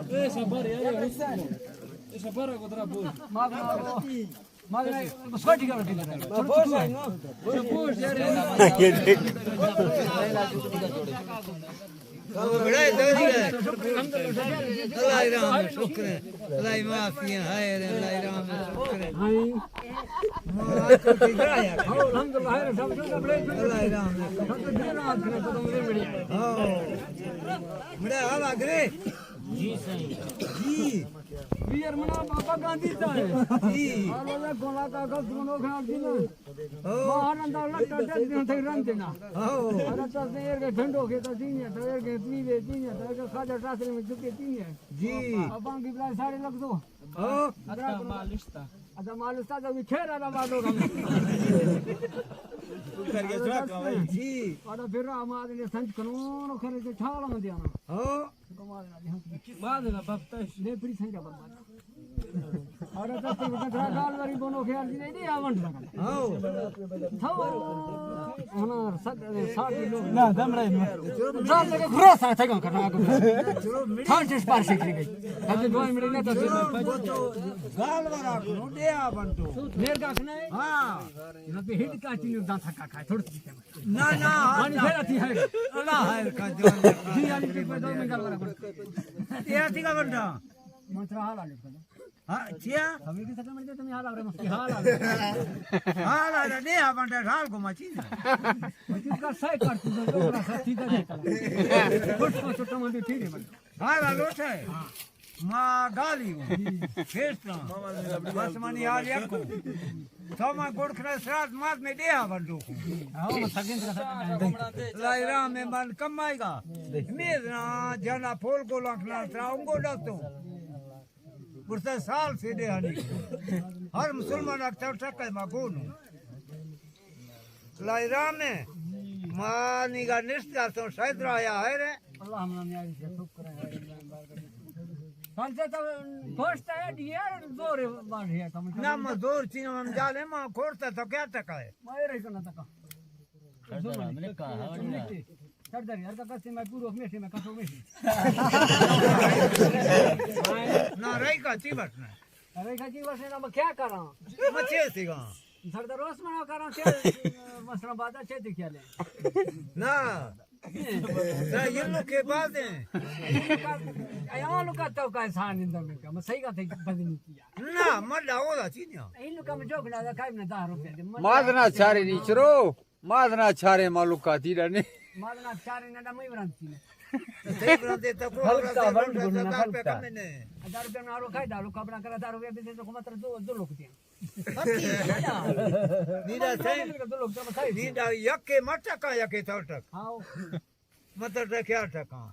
اے سفر یار، اے سفر کو ترا بول. ما بنا، ما بنا، بس کوئی ٹھیک ہے. بڑا ہے، دو جگہ ہے. اللہ رحم ہے، شکر ہے. اللہ معافی ہے، خیر ہے، اللہ رحم ہے، شکر ہے. الحمدللہ، خیر ہے، سب سے بڑے. اللہ رحم ہے. ہاں. بڑا حال آ گرے. جی سائیں. جی. ویر منا بابا گاندھی تا ہے. جی. حالا گولا کا گل دونوں کھا دینا. ہاں. باہر اندر لٹا ڈر دین تھے رن دینا. ہاں. اگر تو دیر کے ٹھنڈو کے تو دین ہے، تو دیر کے پیوے دین ہے، تو دیر کے خاجہ ٹاسل میں چکے دین ہے. جی. اب بانگی بلا سارے لگ دو. ہاں. ادا مالش تا. ادا مالش تا تو بھی خیر ادا بادو. جی. ادا پھر ہم آدمی سنج کنون کرے تو چھالا دینا. ہاں. ما دے نا بپتش. لے پری سنگا برباد. اور تو تو گال واری بونو خیال دی نہیں آونٹ لگا. ہاؤ. تو انا سد ساڑی لوگ. نا، دم رہی. دال لگا گرا سا تھگا کرنا کو. تھان چش پار شکری گئی. ہم تو دو منٹ نہ تو. گال وارا نو دے آونٹو. میر کا کھنا ہے؟ ہاں. نہ تو ہٹ کا چینی دان تھکا کھائے، تھوڑی سی. نہ، نہ، پانی پھیرا تھی ہے. اللہ ہے کا جوان. جی، علی کے کوئی دو منٹ گال وارا. یہ تھی کا بنتا؟ مترا حال آ لے. ہاں، چیا؟ ہمیں کی سکے مرتے تمہیں حال آ رہے، مستی حال آ رہے. حال آ رہے، نہیں، آپ انڈر حال کو مچی نا. مچی کا سائے کر تو، جو بڑا سا ٹھیک ہے. خوش کو چھوٹا مندی ٹھیک ہے. حال آ لوٹا ہے. ما گالی ہوں. پھیرتا. بس منی حال یک ہوں. تو من گڑ کھنا سرات مات میں دے آ بندو کو. لائی رام میں من کم آئے گا. میز نا جنا پھول کو لکھنا ترا انگو ڈستو. گڑتا سال سے دے آنی. ہر مسلمان اکتر ٹکے ما گونو. لائی رام میں ما نیگا نشت گا تو شاید رایا ہے رے. اللہ ہم نام یاری سے شکر ہے. سالتے تو گوشت ہے، ڈیئر زور بار ہے. نہ، ما زور چین ہم جالے، ما کورتا تو کیا ٹکا ہے؟ ما یہ رہی کرنا تکا. سردار، ہر کا کسی میں پورو میشے میں کسو میشے. نہ، رہی کا چی بٹنا. رہی کا چی بٹنا، میں کیا کراں؟ مچے سی گا. سردار روس منا کراں، کیا مسئلہ بات ہے، چے دیکھیا لے. نہ. دا یہ لوگ کے بعد ہیں. ایان لوگ کا تو کا انسان اندر میں کا، میں صحیح کا تھے بدنی کیا. نہ، مر لاؤ دا چی نیا. این لوگ کا میں جو گنا دا کائی میں دہ روپے دے. مادنا چارے نیچرو، مادنا چارے مالوکاتی رنے. مادنا چارے نہ دا میں برانتی. تے برانتے تو کو ہلکا بند گنا ہلکا. ہزار روپے نہ رو کھائے، دارو کبنا کرا، دارو بے تو کو مطلب دو، دو لوگ دے. نیدا سے، نیدا یکے مٹکا یکے تو ٹک. ہاؤ. مطلب کیا ٹکا؟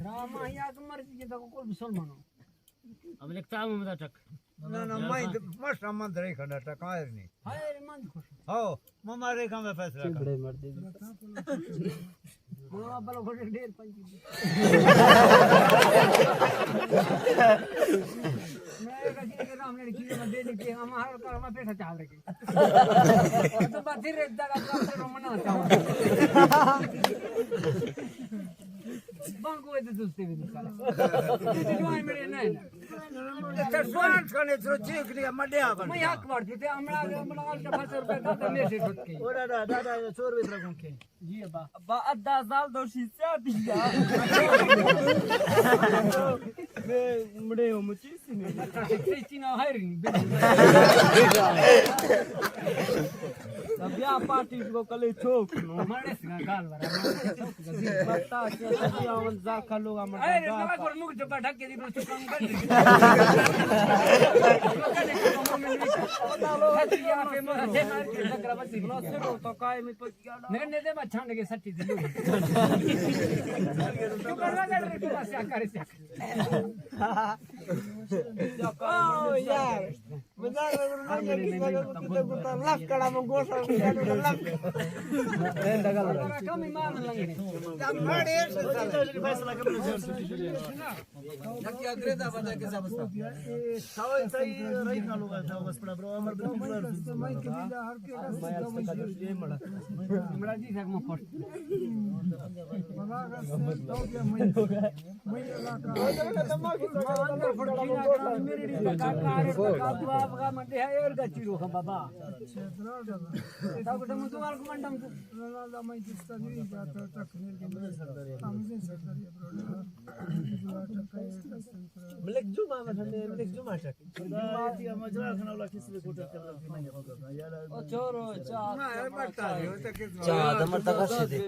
راما یا تو مرضی جتا کو کل مسلمانوں. اب لکھتا ہوں مطلب ٹک. نہ، نہ، میں ماشا من درے کھڑا ٹکا ہے نہیں. ہائے من خوش. ہاؤ. ممارے کا میں فیصلہ کر. بڑے مردے. ماما بلو گھوڑے ڈیر پنچی. میں کسی کے نام نے کی میں دے دی کہ ہم ہر کار میں پیسہ چاہ رہے. تو بات رے دارا کا سے رومنا چاہ. بانگو ہے تو دوستے بھی نکالا. تو جو ہے میرے نہیں. ترسوان کھنے تو چیک لیا مڈیا بن. میں حق بڑھ جتے، ہمرا، ہمرا آج کا پانچ سو روپے دا، تو میں سے چھوٹ کے. او دادا، دادا، یہ چور بھی رکھوں کے. جی ابا. ابا، ادا زال دوشی سیا دیا. میں مڑے ہو مچی سی میں. سی سی نہ ہے رہی. اب یا پارٹی کو کلے چوک نو. مڑے سنا گال ورا. بتا کہ ابھی آون زاکا لوگ ہم اے، زاکا. نہ، پر مکھ جبا ڈھک کے دی، بس کم کر دے. یا پہ مر، مر کے ڈھک رہا بس. نہ، نہ دے، بس چھانڈ کے سٹی دی. تو کرنا کر رہے، تو بس کیا کرے سے. او یار، مزاق نہ کرو، من یک کس لگا کتے گتا لف کڑا من گوشا لف۔ فیصلہ کر لو۔ یک یا گرے دا بندہ کے سب استا۔ سوال صحیح رہی نہ لوگا تھا بس پڑا برو امر بن۔ میں کبھی ہر کے کا سیدھا میں یہ مڑا جی سک میں پھٹ۔ ملک جمعہ مطلب، ملک جمعہ شک۔ چا دمر تکا شدی۔